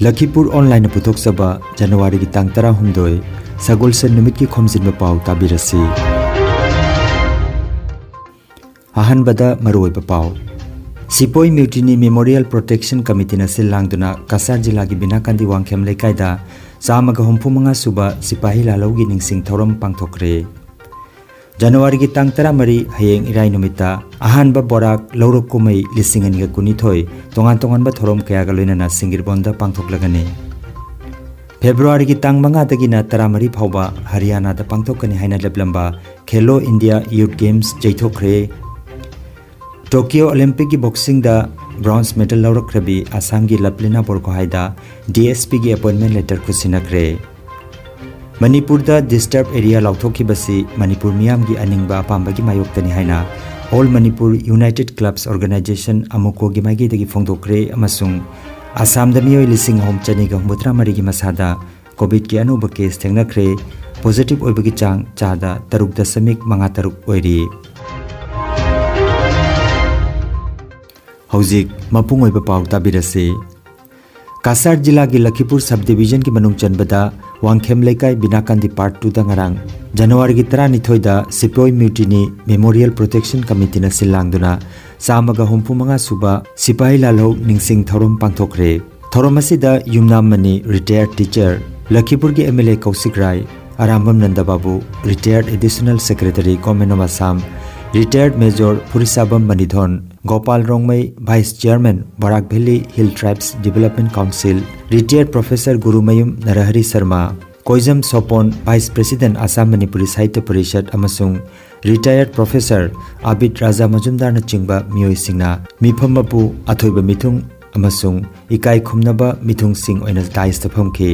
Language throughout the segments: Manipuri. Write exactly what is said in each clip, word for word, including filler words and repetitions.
ꯂꯈꯤꯄꯨꯔ ꯑꯣꯟꯂꯥꯏꯟꯅ ꯄꯨꯊꯣꯛꯆꯕ ꯖꯅꯋꯥꯔꯤꯒꯤ ꯇꯥꯡ ꯇꯔꯥꯍꯨꯝꯗꯣꯏ, ꯁꯒꯣꯜꯁꯦꯟ ꯅꯨꯃꯤꯠꯀꯤ ꯈꯣꯝꯖꯤꯟꯕ ꯄꯥꯎ ꯇꯥꯕꯤꯔꯁꯤ꯫ ꯑꯍꯥꯟꯕꯗ ꯃꯔꯨꯑꯣꯏꯕ ꯄꯥꯎ꯫ ꯁꯤꯄꯣꯏ ꯃ꯭ꯌꯨꯇꯤꯅꯤ ꯃꯦꯃꯣꯔꯤꯌꯦꯜ ꯄ꯭ꯔꯣꯇꯦꯛꯁꯟ ꯀꯃꯤꯇꯤꯅ ꯁꯤꯜ ꯂꯥꯡꯗꯨꯅ ꯀꯁꯥꯔ ꯖꯤꯂꯥꯒꯤ ꯕꯤꯅꯥꯀꯥꯟꯗꯤ ꯋꯥꯡꯈꯦꯝ ꯂꯩꯀꯥꯏꯗ ꯆꯥꯝꯃꯒ ꯍꯨꯝꯐꯨ ꯃꯉꯥ ꯁꯨꯕ ꯁꯤꯄꯥꯍꯤ ꯂꯥꯜꯍꯧꯒꯤ ꯅꯤꯡꯁꯤꯡ ꯊꯧꯔꯝ ꯄꯥꯡꯊꯣꯛꯈ꯭ꯔꯦ꯫ ꯖꯅꯋꯥꯔꯤꯒꯤ ꯇꯥꯡ ꯇꯔꯥꯃꯔꯤ, ꯍꯌꯦꯡ ꯏꯔꯥꯏ ꯅꯨꯃꯤꯠꯇ ꯑꯍꯥꯟꯕ ꯕꯣꯔꯥꯛ ꯂꯧꯔꯣꯛ ꯀꯨꯝꯍꯩ ꯂꯤꯁꯤꯡ ꯑꯅꯤꯒ ꯀꯨꯟꯅꯤꯊꯣꯏ ꯇꯣꯉꯥꯟ ꯇꯣꯉꯥꯟꯕ ꯊꯧꯔꯝ ꯀꯌꯥꯒ ꯂꯣꯏꯅꯅ ꯁꯤꯡꯒꯤꯔꯕꯣꯟꯗ ꯄꯥꯡꯊꯣꯛꯂꯒꯅꯤ꯫ ꯐꯦꯕ꯭ꯔꯨꯋꯥꯔꯤꯒꯤ ꯇꯥꯡ ꯃꯉꯥꯗꯒꯤꯅ ꯇꯔꯥꯃꯔꯤ ꯐꯥꯎꯕ ꯍꯔꯤꯌꯥꯅꯥꯗ ꯄꯥꯡꯊꯣꯛꯀꯅꯤ ꯍꯥꯏꯅ ꯂꯦꯞꯂꯝꯕ ꯈꯦꯂꯣ ꯏꯟꯗꯤꯌꯥ ꯌꯨꯠ ꯒꯦꯝꯁ ꯌꯩꯊꯣꯛꯈ꯭ꯔꯦ꯫ ꯇꯣꯀꯤꯌꯣ ꯑꯣꯂꯤꯝꯄꯤꯛꯀꯤ ꯕꯣꯛꯁꯤꯡꯗ ꯕ꯭ꯔꯣꯟꯖ ꯃꯦꯗꯜ ꯂꯧꯔꯛꯈ꯭ꯔꯕꯤ ꯑꯁꯥꯝꯒꯤ ꯂꯞꯂꯤꯅꯥ ꯕꯣꯔꯒꯣꯍꯥꯏꯗ ꯗꯤ ꯑꯦꯁ ꯄꯤꯒꯤ ꯑꯦꯄꯣꯏꯟꯃꯦꯟ ꯂꯦꯇꯔ ꯈꯨꯠꯁꯤꯟꯅꯈ꯭ꯔꯦ꯫ ꯃꯅꯤꯄꯨꯔꯗ ꯗꯤꯁꯇꯔꯕ ꯑꯦꯔꯤꯌꯥ ꯂꯥꯎꯊꯣꯛꯈꯤꯕꯁꯤ ꯃꯅꯤꯄꯨꯔ ꯃꯤꯌꯥꯝꯒꯤ ꯑꯅꯤꯡꯕ ꯑꯄꯥꯝꯕꯒꯤ ꯃꯥꯌꯣꯛꯇꯅꯤ ꯍꯥꯏꯅ All Manipur United Clubs Organisation, ꯑꯃꯨꯀꯣꯒꯤ ꯃꯥꯏꯀꯩꯗꯒꯤ ꯐꯣꯡꯗꯣꯛꯈ꯭ꯔꯦ ꯑꯃꯁꯨꯡ ꯑꯁꯥꯝꯗ ꯃꯤꯑꯣꯏ ꯂꯤꯁꯤꯡ ꯑꯍꯨꯝ ꯆꯅꯤꯒ ꯍꯨꯝꯐꯨꯇꯔꯥ ꯃꯔꯤꯒꯤ ꯃꯁꯥꯗ ꯀꯣꯚꯤꯗꯀꯤ ꯑꯅꯧꯕ ꯀꯦꯁ ꯊꯦꯡꯅꯈ꯭ꯔꯦ꯫ ꯄꯣꯖꯤꯇꯤꯚ ꯑꯣꯏꯕꯒꯤ ꯆꯥꯡ ꯆꯥꯗ ꯇꯔꯨꯛ ꯗꯁꯃꯤꯛ ꯃꯉꯥ ꯇꯔꯨꯛ ꯑꯣꯏꯔꯤ꯫ ꯍꯧꯖꯤꯛ ꯃꯄꯨꯡ ꯑꯣꯏꯕ ꯄꯥꯎ ꯇꯥꯕꯤꯔꯁꯤ꯫ ꯀꯁꯥꯔ ꯖꯤꯂꯥꯒꯤ ꯂꯈꯤꯄꯨꯔ ꯁꯕ ꯗꯤꯕꯤꯖꯟꯒꯤ ꯃꯅꯨꯡ ꯆꯟꯕꯗ ꯋꯥꯡꯈꯦꯝ ꯂꯩꯀꯥꯏ ꯕꯤꯅꯥꯀꯥꯟꯗꯤ ꯄꯥꯔꯠ ꯇꯨꯗ ꯉꯔꯥꯡ ꯖꯅꯋꯥꯔꯤꯒꯤ ꯇꯔꯥꯅꯤꯊꯣꯏꯗ ꯁꯤꯄꯣꯏ ꯃ꯭ꯌꯨꯇꯤꯅꯤ ꯃꯦꯃꯣꯔꯤꯌꯦꯜ ꯄ꯭ꯔꯣꯇꯦꯛꯁꯟ ꯀꯃꯤꯇꯤꯅ ꯁꯤꯜ ꯂꯥꯡꯗꯨꯅ ꯆꯥꯝꯃꯒ ꯍꯨꯝꯐꯨ ꯃꯉꯥ ꯁꯨꯕ ꯁꯤꯄꯥꯍꯤ ꯂꯥꯜꯍꯧ ꯅꯤꯡꯁꯤꯡ ꯊꯧꯔꯝ ꯄꯥꯡꯊꯣꯛꯈ꯭ꯔꯦ꯫ ꯊꯧꯔꯝ ꯑꯁꯤꯗ ꯌꯨꯝꯅꯥꯝ ꯃꯅꯤ, ꯔꯤꯇꯥꯌꯔ ꯇꯤꯆꯔ, ꯂꯈꯤꯄꯨꯔꯒꯤ M L A Kaushik Rai, ꯑꯔꯥꯝꯕꯝ ꯅꯟꯗꯕꯥꯕꯨ, retired additional secretary government of Assam, retired major Phurisabam Manithon, Gopal Rongmei, vice chairman, Barak valley hill tribes development council, retired professor Gurumayum Narahari Sharma, Koijam Sopon, vice president Assam Manipuri Sahitya Parishad ꯑꯃꯁꯨꯡ ꯔꯤꯇꯥꯌꯔ ꯄ꯭ꯔꯣꯐꯦꯁꯔ ꯑꯥꯕꯤꯗ ꯔꯥꯖꯥ ꯃꯖꯨꯝꯗꯥꯔꯅꯆꯤꯡꯕ ꯃꯤꯑꯣꯏꯁꯤꯡꯅ ꯃꯤꯐꯝ ꯃꯄꯨ, ꯑꯊꯣꯏꯕ ꯃꯤꯊꯨꯡ ꯑꯃꯁꯨꯡ ꯏꯀꯥꯏ ꯈꯨꯝꯅꯕ ꯃꯤꯊꯨꯡꯁꯤꯡ ꯑꯣꯏꯅ ꯗꯥꯏꯁꯇ ꯐꯝꯈꯤ꯫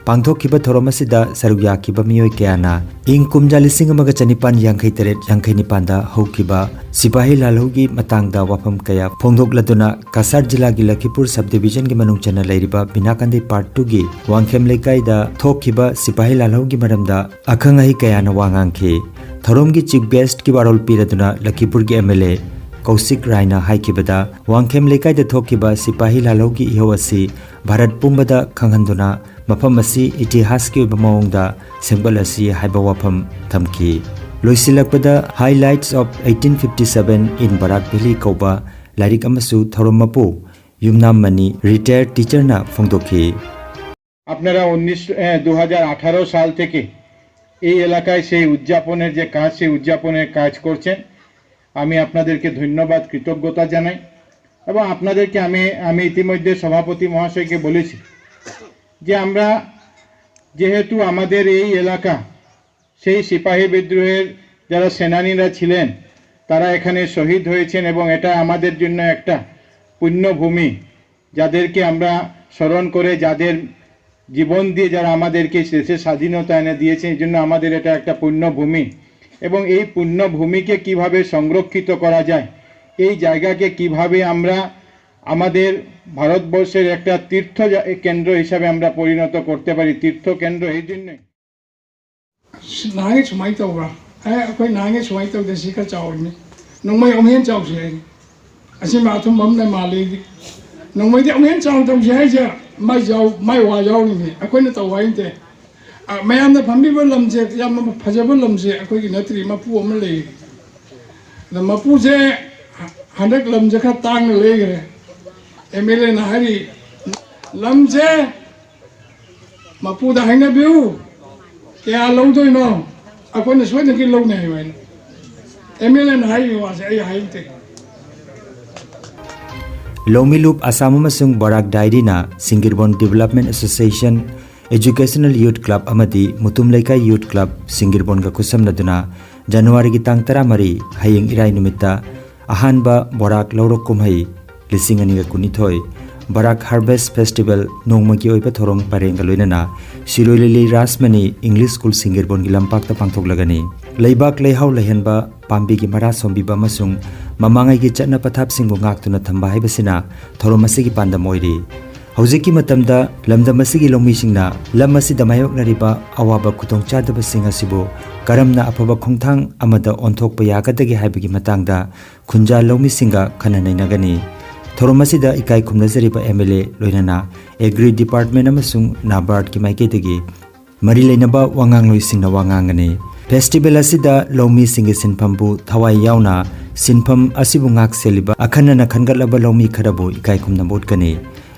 ꯄꯥꯡꯊꯣꯛꯈꯤꯕ ꯊꯧꯔꯝ ꯑꯁꯤꯗ ꯁꯔꯨꯛ ꯌꯥꯈꯤꯕ ꯃꯤꯑꯣꯏ ꯀꯌꯥꯅ ꯏꯪ ꯀꯨꯝꯖꯥ ꯂꯤꯁꯤꯡ ꯑꯃꯒ ꯆꯅꯤꯄꯥꯟ ꯌꯥꯡꯈꯩ ꯇꯔꯦꯠ ꯌꯥꯡꯈꯩ ꯅꯤꯄꯥꯟꯗ ꯍꯧꯈꯤꯕ ꯁꯤꯄꯥꯍꯤ ꯂꯥꯜꯍꯧꯒꯤ ꯃꯇꯥꯡꯗ ꯋꯥꯐꯝ ꯀꯌꯥ ꯐꯣꯡꯗꯣꯛꯂꯗꯨꯅ ꯀꯁꯥꯔ ꯖꯤꯂꯥꯒꯤ ꯂꯈꯤꯄꯨꯔ ꯁꯕ ꯗꯤꯕꯤꯖꯟꯒꯤ ꯃꯅꯨꯡ ꯆꯟꯅ ꯂꯩꯔꯤꯕ ꯕꯤꯅꯥꯀꯥꯟꯗꯤ ꯄꯥꯔꯠ ꯇꯨꯒꯤ ꯋꯥꯡꯈꯦꯝ ꯂꯩꯀꯥꯏꯗ ꯊꯣꯛꯈꯤꯕ ꯁꯤꯄꯥꯍꯤ ꯂꯥꯜꯍꯧꯒꯤ ꯃꯔꯝꯗ ꯑꯈꯪ ꯑꯍꯩ ꯀꯌꯥꯅ ꯋꯥ ꯉꯥꯡꯈꯤ꯫ ꯊꯧꯔꯝꯒꯤ ꯆꯤꯐ ꯒꯦꯁ꯭ꯠꯀꯤ ꯋꯥꯔꯣꯜ ꯄꯤꯔꯗꯨꯅ ꯂꯈꯤꯄꯨꯔꯒꯤ ꯑꯦꯝ ꯑꯦꯜ ꯑꯦ ꯀꯧꯁꯤꯛ ꯔꯥꯏꯅ ꯍꯥꯏꯈꯤꯕꯗ, ꯋꯥꯡꯈꯦꯝ ꯂꯩꯀꯥꯏꯗ ꯊꯣꯛꯈꯤꯕ ꯁꯤꯄꯥꯍꯤ ꯂꯥꯜꯍꯧꯒꯤ ꯏꯍꯧ ꯑꯁꯤ ꯚꯥꯔꯠ ꯄꯨꯝꯕꯗ ꯈꯪꯍꯟꯗꯨꯅ ꯃꯐꯝ ꯑꯁꯤ ꯏꯇꯤꯍꯥꯁꯀꯤ ꯑꯣꯏꯕ ꯃꯑꯣꯡꯗ ꯁꯦꯝꯒꯠꯂꯁꯤ ꯍꯥꯏꯕ ꯋꯥꯐꯝ ꯊꯝꯈꯤ꯫ ꯂꯣꯏꯁꯤꯜꯂꯛꯄꯗ Highlights of eighteen fifty seven in Barak Valley ꯀꯧꯕ ꯂꯥꯏꯔꯤꯛ ꯑꯃꯁꯨ ꯊꯧꯔꯝ ꯃꯄꯨ ꯌꯨꯝꯅꯥꯝ ꯃꯅꯤ, retired teacherꯅ ꯐꯣꯡꯗꯣꯛꯈꯤ꯫ আপনারা উনিশ দু হাজার আঠারো সাল থেকে এই এলাকায় সেই উদযাপনের যে কাজ, সেই উদযাপনের কাজ করছেন। আমি আপনাদেরকে ধন্যবাদ, কৃতজ্ঞতা জানাই। এবং আপনাদেরকে আমি আমি ইতিমধ্যে সভাপতি মহাশয়কে বলেছি যে আমরা যেহেতু আমাদের এই এলাকা সেই সিপাহী বিদ্রোহের যারা সেনানীরা ছিলেন, তারা এখানে শহীদ হয়েছেন এবং এটা আমাদের জন্য একটা পুণ্যভূমি, যাদেরকে আমরা স্মরণ করে, যাদের জীবন দিয়ে যারা আমাদেরকে দেশের স্বাধীনতা এনে দিয়েছেন, এই জন্য আমাদের এটা একটা পুণ্যভূমি। এবং এই পুণ্যভূমিকে কিভাবে সংরক্ষিত করা যায়, এই জায়গাকে কিভাবে আমরা আমাদের ভারতবর্ষের একটা তীর্থ জা- কেন্দ্র হিসাবে আমরা পরিণত করতে পারি, তীর্থ কেন্দ্র। এই জন্যই ꯅꯍꯥꯟꯒꯩ ꯁꯨꯃꯥꯏꯅ ꯇꯧꯕ꯭ꯔꯥ? ꯑꯦ, ꯑꯩꯈꯣꯏ ꯅꯍꯥꯟꯒꯩ ꯁꯨꯃꯥꯏꯅ ꯇꯧꯗꯦ, ꯁꯤ ꯈꯔ ꯆꯥꯎꯔꯤꯅꯤ꯫ ꯅꯣꯡꯃꯩ ꯑꯃꯨꯛ ꯍꯦꯟꯅ ꯆꯥꯎꯁꯤ ꯍꯥꯏ꯫ ꯑꯁꯤ ꯃꯥ ꯑꯊꯨꯝꯕ ꯑꯃꯅ ꯃꯥꯜꯂꯦ ꯑꯩꯗꯤ꯫ ꯅꯣꯡꯃꯩꯗꯤ ꯑꯃꯨꯛ ꯍꯦꯟꯅ ꯆꯥꯎꯅ ꯇꯧꯁꯤ ꯍꯥꯏꯁꯦ ꯃꯥꯏ ꯌꯥꯎ-, ꯃꯥꯏ ꯋꯥ ꯌꯥꯎꯔꯤꯅꯤ꯫ ꯑꯩꯈꯣꯏꯅ ꯇꯧꯕ ꯍꯥꯏ ꯅꯠꯇꯦ꯫ ꯑ, ꯃꯌꯥꯝꯅ ꯐꯝꯕꯤꯕ ꯂꯝꯁꯦ ꯌꯥꯝꯅ ꯐꯖꯕ ꯂꯝꯁꯦ ꯑꯩꯈꯣꯏꯒꯤ ꯅꯠꯇ꯭ꯔꯤ, ꯃꯄꯨ ꯑꯃ ꯂꯩ꯫ ꯑꯗ ꯃꯄꯨꯁꯦ ꯍꯟꯗꯛ ꯂꯝꯁꯦ ꯈꯔ ꯇꯥꯡꯅ ꯂꯩꯈ꯭ꯔꯦ꯫ ꯑꯦꯝ ꯑꯦꯜ ꯑꯦꯅ ꯍꯥꯏꯔꯤ, "ꯂꯝꯁꯦ ꯃꯄꯨꯗ ꯍꯥꯏꯅꯕꯤꯌꯨ, ꯀꯌꯥ ꯂꯧꯗꯣꯏꯅꯣ? ꯑꯩꯈꯣꯏꯅ ꯁꯣꯏꯗꯅꯀꯤ ꯂꯧꯅꯤ" ꯍꯥꯏꯌꯨ ꯍꯥꯏꯅ꯫ ꯑꯦꯝ ꯑꯦꯜ ꯑꯦꯅ ꯍꯥꯏꯔꯤꯕ ꯋꯥꯁꯦ ꯑꯩ ꯍꯥꯏ ꯅꯠꯇꯦ꯫ ꯂꯧꯃꯤꯂꯨꯞ ꯑꯁꯥꯝ ꯑꯃꯁꯨꯡ ꯕꯣꯔꯥꯛ ꯗꯥꯏꯔꯤꯅ ꯁꯤꯡꯒꯤꯔꯕꯣꯟ Development Association, Educational Youth Club ꯑꯃꯗꯤ ꯃꯨꯇꯨꯝ ꯂꯩꯀꯥꯏ Youth Club ꯁꯤꯡꯒꯤꯔꯕꯣꯟꯒ ꯈꯨꯠꯁꯝꯅꯗꯨꯅ ꯖꯅꯋꯥꯔꯤꯒꯤ ꯇꯥꯡ ꯇꯔꯥꯃꯔꯤ, ꯍꯌꯦꯡ ꯏꯔꯥꯏ ꯅꯨꯃꯤꯠꯇ ꯑꯍꯥꯟꯕ ꯕꯣꯔꯥꯛ ꯂꯧꯔꯣꯛ ꯀꯨꯝꯍꯩ ꯂꯤꯁꯤꯡ ꯑꯅꯤꯒ ꯀꯨꯟꯅꯤꯊꯣꯏ ꯕꯣꯔꯥꯛ Harvest Festival ꯅꯣꯡꯃꯒꯤ ꯑꯣꯏꯕ ꯊꯧꯔꯝ ꯄꯔꯦꯡꯒ ꯂꯣꯏꯅꯅ ꯁꯤꯔꯣꯏ ꯂꯤꯂꯤ ꯔꯥꯖꯃꯅꯤ English School ꯁꯤꯡꯒꯤꯔꯕꯣꯟꯒꯤ ꯂꯝꯄꯥꯛꯇ ꯄꯥꯡꯊꯣꯛꯂꯒꯅꯤ꯫ ꯂꯩꯕꯥꯛ ꯂꯩꯍꯥꯎ ꯂꯩꯍꯟꯕ, ꯄꯥꯝꯕꯤꯒꯤ ꯃꯔꯥ ꯁꯣꯝꯕꯤꯕ ꯑꯃꯁꯨꯡ ꯃꯃꯥꯡꯉꯩꯒꯤ ꯆꯠꯅ ꯄꯊꯥꯞꯁꯤꯡꯕꯨ ꯉꯥꯛꯇꯨꯅ ꯊꯝꯕ ꯍꯥꯏꯕꯁꯤꯅ ꯊꯧꯔꯝ ꯑꯁꯤꯒꯤ ꯄꯥꯟꯗꯝ ꯑꯣꯏꯔꯤ꯫ ꯍꯧꯖꯤꯛꯀꯤ ꯃꯇꯝꯗ ꯂꯝꯗꯝ ꯑꯁꯤꯒꯤ ꯂꯧꯃꯤꯁꯤꯡꯅ ꯂꯝ ꯑꯁꯤꯗ ꯃꯥꯌꯣꯛꯅꯔꯤꯕ ꯑꯋꯥꯕ ꯈꯨꯗꯣꯡꯆꯥꯗꯕꯁꯤꯡ ꯑꯁꯤꯕꯨ ꯀꯔꯝꯅ ꯑꯐꯕ ꯈꯣꯡꯊꯥꯡ ꯑꯃꯗ ꯑꯣꯟꯊꯣꯛꯄ ꯌꯥꯒꯗꯒꯦ ꯍꯥꯏꯕꯒꯤ ꯃꯇꯥꯡꯗ ꯈꯨꯟꯖꯥ ꯂꯧꯃꯤꯁꯤꯡꯒ ꯈꯟꯅ ꯅꯩꯅꯒꯅꯤ꯫ ꯊꯧꯔꯝ ꯑꯁꯤꯗ ꯏꯀꯥꯏ ꯈꯨꯝꯅꯖꯔꯤꯕ ꯑꯦꯝ ꯑꯦꯜ ꯑꯦ ꯂꯣꯏꯅꯅ ꯑꯦꯒ꯭ꯔꯤ ꯗꯤꯄꯥꯔꯠꯃꯦꯟ ꯑꯃꯁꯨꯡ ꯅꯥꯕꯥꯔꯗꯀꯤ ꯃꯥꯏꯀꯩꯗꯒꯤ ꯃꯔꯤ ꯂꯩꯅꯕ ꯋꯥꯉꯥꯡꯂꯣꯏꯁꯤꯡꯅ ꯋꯥ ꯉꯥꯡꯒꯅꯤ꯫ ꯐꯦꯁꯇꯤꯚꯦꯜ ꯑꯁꯤꯗ ꯂꯧꯃꯤꯁꯤꯡꯒꯤ ꯁꯤꯟꯐꯝꯕꯨ ꯊꯋꯥꯏ ꯌꯥꯎꯅ ꯁꯤꯟꯐꯝ ꯑꯁꯤꯕꯨ ꯉꯥꯛ ꯁꯦꯜꯂꯤꯕ ꯑꯈꯟꯅꯅ ꯈꯟꯒꯠꯂꯕ ꯂꯧꯃꯤ ꯈꯔꯕꯨ ꯏꯀꯥꯏ ꯈꯨꯝꯅꯕ ꯎꯠꯀꯅꯤ꯫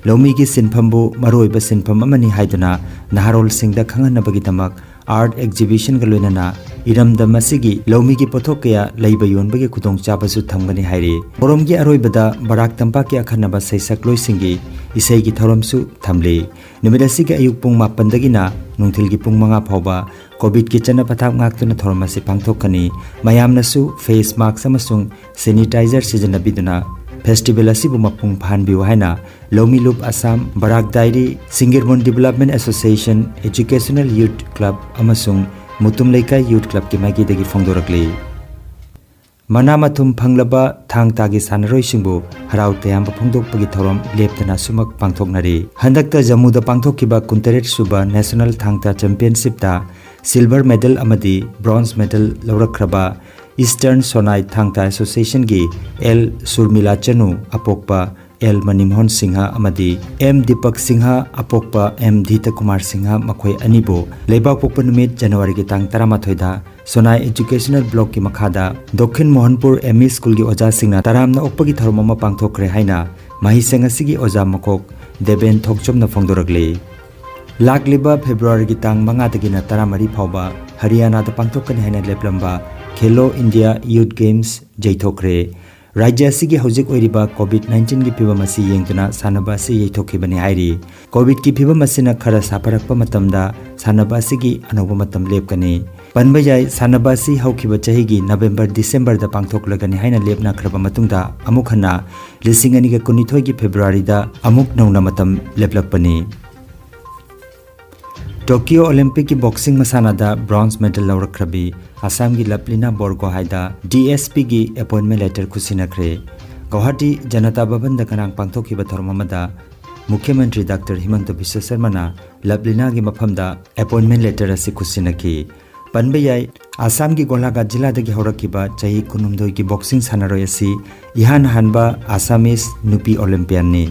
ꯂꯧꯃꯤꯒꯤ ꯁꯤꯟꯐꯝꯕꯨ ꯃꯔꯨꯑꯣꯏꯕ ꯁꯤꯟꯐꯝ ꯑꯃꯅꯤ ꯍꯥꯏꯗꯨꯅ ꯅꯍꯥꯔꯣꯜꯁꯤꯡꯗ ꯈꯪꯍꯟꯅꯕꯒꯤꯗꯃꯛ ꯑꯥꯔꯠ ꯑꯦꯛꯖꯤꯕꯤꯁꯟꯒ ꯂꯣꯏꯅꯅ ꯏꯔꯝꯗꯝ ꯑꯁꯤꯒꯤ ꯂꯧꯃꯤꯒꯤ ꯄꯣꯠꯊꯣꯛ ꯀꯌꯥ ꯂꯩꯕ ꯌꯣꯟꯕꯒꯤ ꯈꯨꯗꯣꯡꯆꯥꯕꯁꯨ ꯊꯝꯒꯅꯤ ꯍꯥꯏꯔꯤ꯫ ꯊꯧꯔꯝꯒꯤ ꯑꯔꯣꯏꯕꯗ ꯕꯔꯥꯛ ꯇꯝꯄꯥꯛꯀꯤ ꯑꯈꯟꯅꯕ ꯁꯩꯁꯛꯂꯣꯏꯁꯤꯡꯒꯤ ꯏꯁꯩꯒꯤ ꯊꯧꯔꯝꯁꯨ ꯊꯝꯂꯤ꯫ ꯅꯨꯃꯤꯠ ꯑꯁꯤꯒꯤ ꯑꯌꯨꯛ ꯄꯨꯡ ꯃꯥꯄꯟꯗꯒꯤꯅ ꯅꯨꯡꯊꯤꯜꯒꯤ ꯄꯨꯡ ꯃꯉꯥ ꯐꯥꯎꯕ ꯀꯣꯚꯤꯗꯀꯤ ꯆꯠꯅ ꯄꯊꯥꯞ ꯉꯥꯛꯇꯨꯅ ꯊꯧꯔꯝ ꯑꯁꯤ ꯄꯥꯡꯊꯣꯛꯀꯅꯤ꯫ ꯃꯌꯥꯝꯅꯁꯨ ꯐꯦꯁ ꯃꯥꯛꯁ ꯑꯃꯁꯨꯡ ꯁꯦꯅꯤꯇꯥꯏꯖꯔ ꯁꯤꯖꯤꯟꯅꯕꯤꯗꯨꯅ ꯐꯦꯁꯇꯤꯚꯦꯜ ꯑꯁꯤꯕꯨ ꯃꯄꯨꯡ ꯐꯥꯍꯟꯕꯤꯌꯨ ꯍꯥꯏꯅ ꯂꯧꯃꯤ ꯂꯨꯞ ꯑꯁꯥꯝ, ꯕꯔꯥꯛ ꯗꯥꯏꯔꯤ, ꯁꯤꯡꯒꯤꯔꯃꯣꯟ ꯗꯤꯚꯦꯂꯞꯃꯦꯟ ꯑꯦꯁꯣꯁꯤꯌꯦꯁꯟ, ꯏꯖꯨꯀꯦꯁꯅꯦꯜ ꯌꯨꯠ ꯀ꯭ꯂꯕ ꯑꯃꯁꯨꯡ ꯃꯨꯇꯨꯝ ꯂꯩꯀꯥꯏ ꯌꯨꯠ ꯀ꯭ꯂꯕꯀꯤ ꯃꯥꯏꯀꯩꯗꯒꯤ ꯐꯣꯡꯗꯣꯔꯛꯂꯤ꯫ ꯃꯅꯥ ꯃꯊꯨꯝ ꯐꯪꯂꯕ ꯊꯥꯡ ꯇꯥꯒꯤ ꯁꯥꯟꯅꯔꯣꯏꯁꯤꯡꯕꯨ ꯍꯔꯥꯎ ꯇꯌꯥꯝꯕ ꯐꯣꯡꯗꯣꯛꯄꯒꯤ ꯊꯧꯔꯝ ꯂꯦꯞꯇꯅ ꯁꯨꯃꯛ ꯄꯥꯡꯊꯣꯛꯅꯔꯤ꯫ ꯍꯟꯗꯛꯇ ꯖꯝꯃꯨꯗ ꯄꯥꯡꯊꯣꯛꯈꯤꯕ ꯀꯨꯟꯇꯔꯦꯠ ꯁꯨꯕ ꯅꯦꯁꯅꯦꯜ ꯊꯥꯡ ꯇꯥ ꯆꯦꯝꯄꯤꯌꯟꯁꯤꯞꯇ ꯁꯤꯜꯚꯔ ꯃꯦꯗꯜ ꯑꯃꯗꯤ ꯕ꯭ꯔꯣꯟꯖ ꯃꯦꯗꯜ ꯂꯧꯔꯛꯈ꯭ꯔꯕ ꯏꯁꯇꯔꯟ ꯁꯣꯅꯥꯏ ꯊꯥꯡ ꯇꯥ ꯑꯦꯁꯣꯁꯤꯌꯦꯁꯟꯒꯤ ꯑꯦꯜ ꯁꯨꯔꯃꯤꯂꯥ ꯆꯅꯨ, ꯑꯄꯣꯛꯄ ꯑꯦꯜ ꯃꯅꯤꯃꯣꯍꯟ ꯁꯤꯡꯍ ꯑꯃꯗꯤ ꯑꯦꯝ ꯗꯤꯄꯛ ꯁꯤꯡꯍ, ꯑꯄꯣꯛꯄ ꯑꯦꯝ ꯙꯤꯇ ꯀꯨꯃꯥꯔ ꯁꯤꯡꯍ, ꯃꯈꯣꯏ ꯑꯅꯤꯕꯨ ꯂꯩꯕꯥꯛꯄꯣꯛꯄ ꯅꯨꯃꯤꯠ ꯖꯅꯋꯥꯔꯤꯒꯤ ꯇꯥꯡ ꯇꯔꯥꯃꯥꯊꯣꯏꯗ ꯁꯣꯅꯥꯏ ꯏꯖꯨꯀꯦꯁꯅꯦꯜ ꯕ꯭ꯂꯣꯛꯀꯤ ꯃꯈꯥꯗ ꯗꯣꯈꯤꯟ ꯃꯣꯍꯟꯄꯨꯔ ꯑꯦꯝ ꯏ ꯁ꯭ꯀꯨꯜꯒꯤ ꯑꯣꯖꯥꯁꯤꯡꯅ ꯇꯔꯥꯝꯅ ꯑꯣꯛꯄꯒꯤ ꯊꯧꯔꯝ ꯑꯃ ꯄꯥꯡꯊꯣꯛꯈ꯭ꯔꯦ ꯍꯥꯏꯅ ꯃꯍꯩꯁꯪ ꯑꯁꯤꯒꯤ ꯑꯣꯖꯥ ꯃꯀꯣꯛ ꯗꯦꯕꯦꯟ ꯊꯣꯛꯆꯣꯝꯅ ꯐꯣꯡꯗꯣꯔꯛꯂꯤ꯫ ꯂꯥꯛꯂꯤꯕ ꯐꯦꯕ꯭ꯔꯨꯋꯥꯔꯤꯒꯤ ꯇꯥꯡ ꯃꯉꯥꯗꯒꯤꯅ ꯇꯔꯥꯃꯔꯤ ꯐꯥꯎꯕ ꯍꯔꯤꯌꯥꯅꯥꯗ ꯄꯥꯡꯊꯣꯛꯀꯅꯤ ꯍꯥꯏꯅ ꯂꯦꯞꯂꯝꯕ ꯈꯦꯂꯣ ꯏꯟꯗꯤꯌꯥ ꯌꯨꯠ ꯒꯦꯝꯁ ꯌꯩꯊꯣꯛꯈ꯭ꯔꯦ꯫ ꯔꯥꯖ꯭ꯌ ꯑꯁꯤꯒꯤ ꯍꯧꯖꯤꯛ ꯑꯣꯏꯔꯤꯕ ꯀꯣꯚꯤꯗ ꯅꯥꯏꯟꯇꯤꯟꯒꯤ ꯐꯤꯚꯝ ꯑꯁꯤ ꯌꯦꯡꯗꯨꯅ ꯁꯥꯟꯅꯕ ꯑꯁꯤ ꯌꯩꯊꯣꯛꯈꯤꯕꯅꯤ ꯍꯥꯏꯔꯤ꯫ ꯀꯣꯚꯤꯗꯀꯤ ꯐꯤꯚꯝ ꯑꯁꯤꯅ ꯈꯔ ꯁꯥꯐꯔꯛꯄ ꯃꯇꯝꯗ ꯁꯥꯟꯅꯕ ꯑꯁꯤꯒꯤ ꯑꯅꯧꯕ ꯃꯇꯝ ꯂꯦꯞꯀꯅꯤ꯫ ꯄꯟꯕ ꯌꯥꯏ, ꯁꯥꯟꯅꯕ ꯑꯁꯤ ꯍꯧꯈꯤꯕ ꯆꯍꯤꯒꯤ ꯅꯕꯦꯝꯕꯔ, ꯗꯤꯁꯦꯝꯕꯔꯗ ꯄꯥꯡꯊꯣꯛꯂꯒꯅꯤ ꯍꯥꯏꯅ ꯂꯦꯞꯅꯈ꯭ꯔꯕ ꯃꯇꯨꯡꯗ ꯑꯃꯨꯛ ꯍꯟꯅ ꯂꯤꯁꯤꯡ ꯑꯅꯤꯒ ꯀꯨꯟꯅꯤꯊꯣꯏꯒꯤ ꯐꯦꯕ꯭ꯔꯨꯋꯥꯔꯤꯗ ꯑꯃꯨꯛ ꯅꯧꯅ ꯃꯇꯝ ꯂꯦꯞꯂꯛꯄꯅꯤ꯫ ꯇꯣꯀꯤꯌꯣ ꯑꯣꯂꯤꯝꯄꯤꯛꯀꯤ ꯕꯣꯛꯁꯤꯡ ꯃꯁꯥꯟꯅꯗ ꯕ꯭ꯔꯣꯟꯖ ꯃꯦꯗꯜ ꯂꯧꯔꯛꯈ꯭ꯔꯕꯤ ꯑꯁꯥꯝꯒꯤ ꯂꯞꯂꯤꯅꯥ ꯕꯣꯔꯒꯣꯍꯥꯏꯗ ꯗꯤ ꯑꯦꯁ ꯄꯤꯒꯤ ꯑꯦꯄꯣꯏꯟꯃꯦꯟ ꯂꯦꯇꯔ ꯈꯨꯠꯁꯤꯟꯅꯈ꯭ꯔꯦ꯫ ꯒꯧꯍꯥꯇꯤ ꯖꯅꯇꯥ ꯚꯕꯟꯗ ꯉꯔꯥꯡ ꯄꯥꯡꯊꯣꯛꯈꯤꯕ ꯊꯧꯔꯝ ꯑꯃꯗ ꯃꯨꯈ꯭ꯌ ꯃꯟꯇ꯭ꯔꯤ ꯗꯥꯛꯇꯔ ꯍꯤꯃꯟꯇ ꯕꯤꯁ꯭ꯋ ꯁꯔꯃꯅ ꯂꯚꯂꯤꯅꯥꯒꯤ ꯃꯐꯝꯗ ꯑꯦꯄꯣꯏꯟꯃꯦꯟ ꯂꯦꯇꯔ ꯑꯁꯤ ꯈꯨꯠꯁꯤꯟꯅꯈꯤ꯫ ꯄꯟꯕ ꯌꯥꯏ, ꯑꯁꯥꯝꯒꯤ ꯒꯣꯂꯥꯘꯥꯠ ꯖꯤꯂꯥꯗꯒꯤ ꯍꯧꯔꯛꯈꯤꯕ ꯆꯍꯤ ꯀꯨꯟꯍꯨꯝꯗꯣꯏꯒꯤ ꯕꯣꯛꯁꯤꯡ ꯁꯥꯟꯅꯔꯣꯏ ꯑꯁꯤ ꯏꯍꯥꯟ ꯍꯥꯟꯕ ꯑꯁꯥꯃꯤꯁ ꯅꯨꯄꯤ ꯑꯣꯂꯦꯝꯄꯤꯌꯥꯟꯅꯤ꯫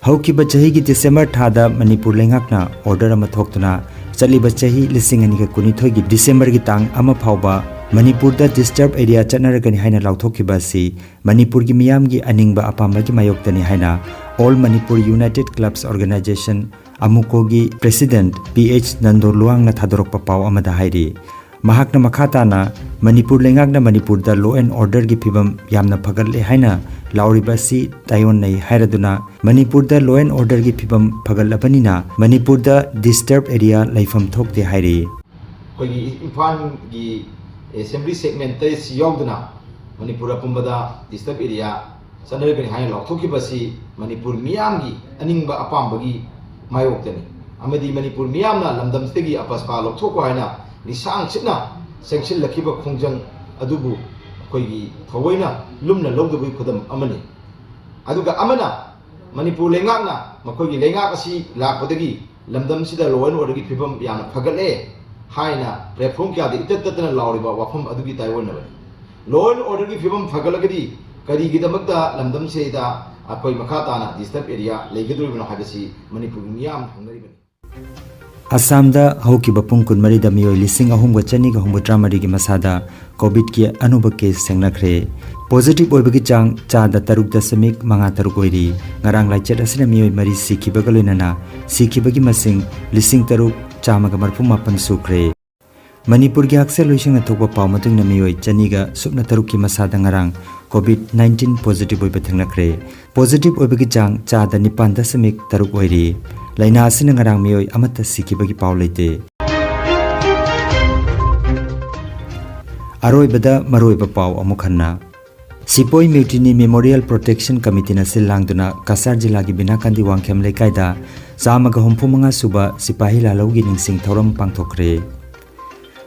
ꯍꯧꯈꯤꯕ ꯆꯍꯤꯒꯤ ꯗꯤꯁꯦꯝꯕꯔ ꯊꯥꯗ ꯃꯅꯤꯄꯨꯔ ꯂꯩꯉꯥꯛꯅ ꯑꯣꯔꯗꯔ ꯑꯃ ꯊꯣꯛꯇꯨꯅ ꯆꯠꯂꯤꯕ ꯆꯍꯤ ꯂꯤꯁꯤꯡ ꯑꯅꯤꯒ ꯀꯨꯟꯅꯤꯊꯣꯏꯒꯤ ꯗꯤꯁꯦꯝꯕꯔꯒꯤ ꯇꯥꯡ ꯑꯃ ꯐꯥꯎꯕ ꯃꯅꯤꯄꯨꯔꯗ ꯗꯤꯁꯇꯔꯕ ꯑꯦꯔꯤꯌꯥ ꯆꯠꯅꯔꯒꯅꯤ ꯍꯥꯏꯅ ꯂꯥꯎꯊꯣꯛꯈꯤꯕ ꯑꯁꯤ ꯃꯅꯤꯄꯨꯔꯒꯤ ꯃꯤꯌꯥꯝꯒꯤ ꯑꯅꯤꯡꯕ ꯑꯄꯥꯝꯕꯒꯤ ꯃꯥꯌꯣꯛꯇꯅꯤ ꯍꯥꯏꯅ all Manipur united clubs organisation, ꯑꯃꯨꯀꯣꯒꯤ ꯄ꯭ꯔꯦꯁꯤꯗꯦꯟꯠ ꯄꯤ ꯑꯩꯆ ꯅꯟꯗꯣ ꯂꯨꯋꯥꯡꯅ ꯊꯥꯗꯣꯔꯛꯄ ꯄꯥꯎ ꯑꯃꯗ ꯍꯥꯏꯔꯤ꯫ ꯃꯍꯥꯛꯅ ꯃꯈꯥ ꯇꯥꯅ ꯃꯅꯤꯄꯨꯔ ꯂꯩꯉꯥꯛꯅ ꯃꯅꯤꯄꯨꯔꯗ law and orderꯒꯤ ꯐꯤꯕꯝ ꯌꯥꯝꯅ ꯐꯒꯠꯂꯦ ꯍꯥꯏꯅ ꯂꯥꯎꯔꯤꯕ ꯑꯁꯤ ꯇꯥꯏꯑꯣꯟꯅꯩ ꯍꯥꯏꯔꯗꯨꯅ ꯃꯅꯤꯄꯨꯔꯗ law and orderꯒꯤ ꯐꯤꯕꯝ ꯐꯒꯠꯂꯕꯅꯤꯅ ꯃꯅꯤꯄꯨꯔꯗ ꯗꯤꯁꯇꯔꯕ ꯑꯦꯔꯤꯌꯥ ꯂꯩꯐꯝ ꯊꯣꯛꯇꯦ ꯍꯥꯏꯔꯤ꯫ ꯑꯩꯈꯣꯏꯒꯤ ꯏꯝꯐꯥꯜꯒꯤ ꯑꯦꯁꯦꯝꯕ꯭ꯂꯤ ꯁꯦꯒꯃꯦꯟ ꯇꯔꯦꯠꯁꯤ ꯌꯥꯎꯗꯅ ꯃꯅꯤꯄꯨꯔ ꯑꯄꯨꯝꯕꯗ ꯗꯤꯁꯇꯔꯕ ꯑꯦꯔꯤꯌꯥ ꯆꯠꯅꯔꯒꯅꯤ ꯍꯥꯏꯅ ꯂꯥꯎꯊꯣꯛꯈꯤꯕ ꯑꯁꯤ ꯃꯅꯤꯄꯨꯔ ꯃꯤꯌꯥꯝꯒꯤ ꯑꯅꯤꯡꯕ ꯑꯄꯥꯝꯕꯒꯤ ꯃꯥꯌꯣꯛꯇꯅꯤ꯫ ꯑꯃꯗꯤ ꯃꯅꯤꯄꯨꯔ ꯃꯤꯌꯥꯝꯅ ꯂꯝꯗꯝꯁꯤꯗꯒꯤ ꯑꯄꯁꯄꯥ ꯂꯧꯊꯣꯛꯈꯣ ꯍꯥꯏꯅ ꯂꯤꯁꯥꯡ ꯁꯤꯠꯅ ꯆꯪꯁꯤꯜꯂꯛꯈꯤꯕ ꯈꯣꯡꯖꯪ ꯑꯗꯨꯕꯨ ꯑꯩꯈꯣꯏꯒꯤ ꯊꯑꯣꯏꯅ ꯂꯨꯝꯅ ꯂꯧꯗꯕꯒꯤ ꯈꯨꯗꯝ ꯑꯃꯅꯤ꯫ ꯑꯗꯨꯒ ꯑꯃꯅ ꯃꯅꯤꯄꯨꯔ ꯂꯩꯉꯥꯛꯅ ꯃꯈꯣꯏꯒꯤ ꯂꯩꯉꯥꯛ ꯑꯁꯤ ꯂꯥꯛꯄꯗꯒꯤ ꯂꯝꯗꯝꯁꯤꯗ law and orderꯒꯤ ꯐꯤꯕꯝ ꯌꯥꯝꯅ ꯐꯒꯠꯂꯦ ꯍꯥꯏꯅ platform ꯀꯌꯥꯗ ꯏꯇꯠ ꯇꯠꯇꯅ ꯂꯥꯎꯔꯤꯕ ꯋꯥꯐꯝ ꯑꯗꯨꯒꯤ ꯇꯥꯏꯑꯣꯟꯅꯕꯅꯤ꯫ Law and orderꯒꯤ ꯐꯤꯕꯝ ꯐꯒꯠꯂꯒꯗꯤ ꯀꯔꯤꯒꯤꯗꯃꯛꯇ ꯂꯝꯗꯝꯁꯤꯗ ꯑꯩꯈꯣꯏ ꯃꯈꯥ ꯇꯥꯅ ꯗꯤꯁꯇꯔꯕ ꯑꯦꯔꯤꯌꯥ ꯂꯩꯒꯗꯧꯔꯤꯕꯅꯣ ꯍꯥꯏꯕꯁꯤ ꯃꯅꯤꯄꯨꯔꯒꯤ ꯃꯤꯌꯥꯝ ꯈꯪꯅꯔꯤꯕꯅꯤ꯫ ꯑꯁꯥꯝꯗ ꯍꯧꯈꯤꯕ ꯄꯨꯡ ꯀꯨꯟꯃꯔꯤꯗ ꯃꯤꯑꯣꯏ ꯂꯤꯁꯤꯡ ꯑꯍꯨꯝꯒ ꯆꯅꯤꯒ ꯍꯨꯝꯐꯨꯇꯔꯥ ꯃꯔꯤꯒꯤ ꯃꯁꯥꯗ ꯀꯣꯚꯤꯗꯀꯤ ꯑꯅꯧꯕ ꯀꯦꯁ ꯊꯦꯡꯅꯈ꯭ꯔꯦ꯫ ꯄꯣꯖꯤꯇꯤꯚ ꯑꯣꯏꯕꯒꯤ ꯆꯥꯡ ꯆꯥꯗ ꯇꯔꯨꯛ ꯗꯁꯃꯤꯛ ꯃꯉꯥ ꯇꯔꯨꯛ ꯑꯣꯏꯔꯤ꯫ ꯉꯔꯥꯡ ꯂꯥꯏꯆꯠ ꯑꯁꯤꯅ ꯃꯤꯑꯣꯏ ꯃꯔꯤ ꯁꯤꯈꯤꯕꯒ ꯂꯣꯏꯅꯅ ꯁꯤꯈꯤꯕꯒꯤ ꯃꯁꯤꯡ ꯂꯤꯁꯤꯡ ꯇꯔꯨꯛ ꯆꯥꯝꯃꯒ ꯃꯔꯤꯐꯨ ꯃꯥꯄꯟ ꯁꯨꯈ꯭ꯔꯦ꯫ ꯃꯅꯤꯄꯨꯔꯒꯤ ꯍꯛꯁꯦꯜ ꯂꯣꯏꯁꯪꯅ ꯊꯣꯛꯄ ꯄꯥꯎ ꯃꯇꯨꯡ ꯏꯟꯅ ꯃꯤꯑꯣꯏ ꯆꯅꯤꯒ ꯁꯨꯞꯅ ꯇꯔꯨꯛꯀꯤ ꯃꯁꯥꯗ ꯉꯔꯥꯡ ꯀꯣꯚꯤꯗ ꯅꯥꯏꯟꯇꯤꯟ ꯄꯣꯖꯤꯇꯤꯚ ꯑꯣꯏꯕ ꯊꯦꯡꯅꯈ꯭ꯔꯦ꯫ ꯄꯣꯖꯤꯇꯤꯚ ꯑꯣꯏꯕꯒꯤ ꯆꯥꯡ ꯆꯥꯗ ꯅꯤꯄꯥꯟ ꯗꯁꯃꯤꯛ ꯇꯔꯨꯛ ꯑꯣꯏꯔꯤ꯫ ꯂꯥꯏꯅꯥ ꯑꯁꯤꯅ ꯉꯔꯥꯡ ꯃꯤꯑꯣꯏ ꯑꯃꯠꯇ ꯁꯤꯈꯤꯕꯒꯤ ꯄꯥꯎ ꯂꯩꯇꯦ꯫ ꯑꯔꯣꯏꯕꯗ ꯃꯔꯨꯑꯣꯏꯕ ꯄꯥꯎ ꯑꯃꯨꯛ ꯍꯟꯅ꯫ ꯁꯤꯄꯣꯏ ꯃ꯭ꯌꯨꯇꯤꯅꯤ ꯃꯦꯃꯣꯔꯤꯌꯦꯜ ꯄ꯭ꯔꯣꯇꯦꯛꯁꯟ ꯀꯃꯤꯇꯤꯅ ꯁꯤꯜ ꯂꯥꯡꯗꯨꯅ ꯀꯁꯥꯔ ꯖꯤꯂꯥꯒꯤ ꯕꯤꯅꯥꯀꯥꯟꯗꯤ ꯋꯥꯡꯈꯦꯝ ꯂꯩꯀꯥꯏꯗ ꯆꯥꯝꯃꯒ ꯍꯨꯝꯐꯨ ꯃꯉꯥ ꯁꯨꯕ ꯁꯤꯄꯥꯍꯤ ꯂꯥꯜꯍꯧꯒꯤ ꯅꯤꯡꯁꯤꯡ ꯊꯧꯔꯝ ꯄꯥꯡꯊꯣꯛꯈ꯭ꯔꯦ꯫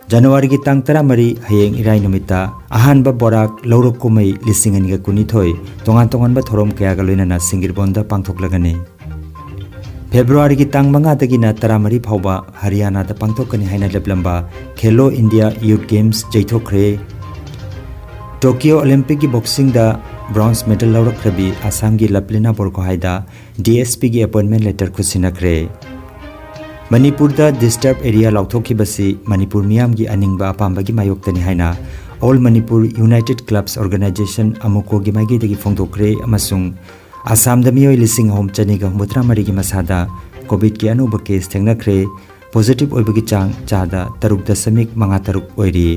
ꯖꯅꯋꯥꯔꯤꯒꯤ ꯇꯥꯡ ꯇꯔꯥꯃꯔꯤ, ꯍꯌꯦꯡ ꯏꯔꯥꯏ ꯅꯨꯃꯤꯠꯇ ꯑꯍꯥꯟꯕ ꯕꯣꯔꯥꯛ ꯂꯧꯔꯣꯛ ꯀꯨꯝꯍꯩ ꯂꯤꯁꯤꯡ ꯑꯅꯤꯒ ꯀꯨꯟꯅꯤꯊꯣꯏ ꯇꯣꯉꯥꯟ ꯇꯣꯉꯥꯟꯕ ꯊꯧꯔꯝ ꯀꯌꯥꯒ ꯂꯣꯏꯅꯅ ꯁꯤꯡꯒꯤꯔꯕꯣꯟꯗ ꯄꯥꯡꯊꯣꯛꯂꯒꯅꯤ꯫ ꯐꯦꯕ꯭ꯔꯨꯋꯥꯔꯤꯒꯤ ꯇꯥꯡ ꯃꯉꯥꯗꯒꯤꯅ ꯇꯔꯥꯃꯔꯤ ꯐꯥꯎꯕ ꯍꯔꯤꯌꯥꯅꯥꯗ ꯄꯥꯡꯊꯣꯛꯀꯅꯤ ꯍꯥꯏꯅ ꯂꯦꯞꯂꯝꯕ ꯈꯦꯂꯣ ꯏꯟꯗꯤꯌꯥ ꯌꯨꯠ ꯒꯦꯝꯁ ꯌꯩꯊꯣꯛꯈ꯭ꯔꯦ꯫ ꯇꯣꯀꯤꯌꯣ ꯑꯣꯂꯦꯝꯄꯤꯛꯀꯤ ꯕꯣꯛꯁꯤꯡꯗ ꯕ꯭ꯔꯣꯟꯖ ꯃꯦꯗꯜ ꯂꯧꯔꯛꯈ꯭ꯔꯕꯤ ꯑꯁꯥꯝꯒꯤ ꯂꯞꯂꯤꯅꯥ ꯕꯣꯔꯒꯣꯍꯥꯏꯗ ꯗꯤ ꯑꯦꯁ ꯄꯤꯒꯤ ꯑꯦꯄꯣꯏꯟꯃꯦꯟ ꯂꯦꯇꯔ ꯈꯨꯠꯁꯤꯟꯅꯈ꯭ꯔꯦ꯫ ꯃꯅꯤꯄꯨꯔꯗ ꯗꯤꯁꯇꯔꯕ ꯑꯦꯔꯤꯌꯥ ꯂꯥꯎꯊꯣꯛꯈꯤꯕꯁꯤ ꯃꯅꯤꯄꯨꯔ ꯃꯤꯌꯥꯝꯒꯤ ꯑꯅꯤꯡꯕ ꯑꯄꯥꯝꯕꯒꯤ ꯃꯥꯌꯣꯛꯇꯅꯤ ꯍꯥꯏꯅ all Manipur united clubs organisation, ꯑꯃꯨꯀꯣꯒꯤ ꯃꯥꯏꯀꯩꯗꯒꯤ ꯐꯣꯡꯗꯣꯛꯈ꯭ꯔꯦ ꯑꯃꯁꯨꯡ ꯑꯁꯥꯝꯗ ꯃꯤꯑꯣꯏ ꯂꯤꯁꯤꯡ ꯑꯍꯨꯝ ꯆꯅꯤꯒ ꯍꯨꯝꯐꯨꯇꯔꯥ ꯃꯔꯤꯒꯤ ꯃꯁꯥꯗ ꯀꯣꯚꯤꯗꯀꯤ ꯑꯅꯧꯕ ꯀꯦꯁ ꯊꯦꯡꯅꯈ꯭ꯔꯦ꯫ ꯄꯣꯖꯤꯇꯤꯚ ꯑꯣꯏꯕꯒꯤ ꯆꯥꯡ ꯆꯥꯗ ꯇꯔꯨꯛ ꯗꯁꯃꯤꯛ ꯃꯉꯥ ꯇꯔꯨꯛ ꯑꯣꯏꯔꯤ꯫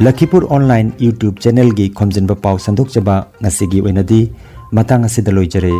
ꯂꯈꯤꯄꯨꯔ ꯑꯣꯟꯂꯥꯏꯟ YouTube ꯆꯦꯅꯦꯜꯒꯤ ꯈꯣꯝꯖꯤꯟꯕ ꯄꯥꯎ ꯁꯟꯗꯣꯛꯆꯕ ꯉꯁꯤꯒꯤ ꯑꯣꯏꯅꯗꯤ ꯃꯇꯥꯡ ꯑꯁꯤꯗ ꯂꯣꯏꯖꯔꯦ꯫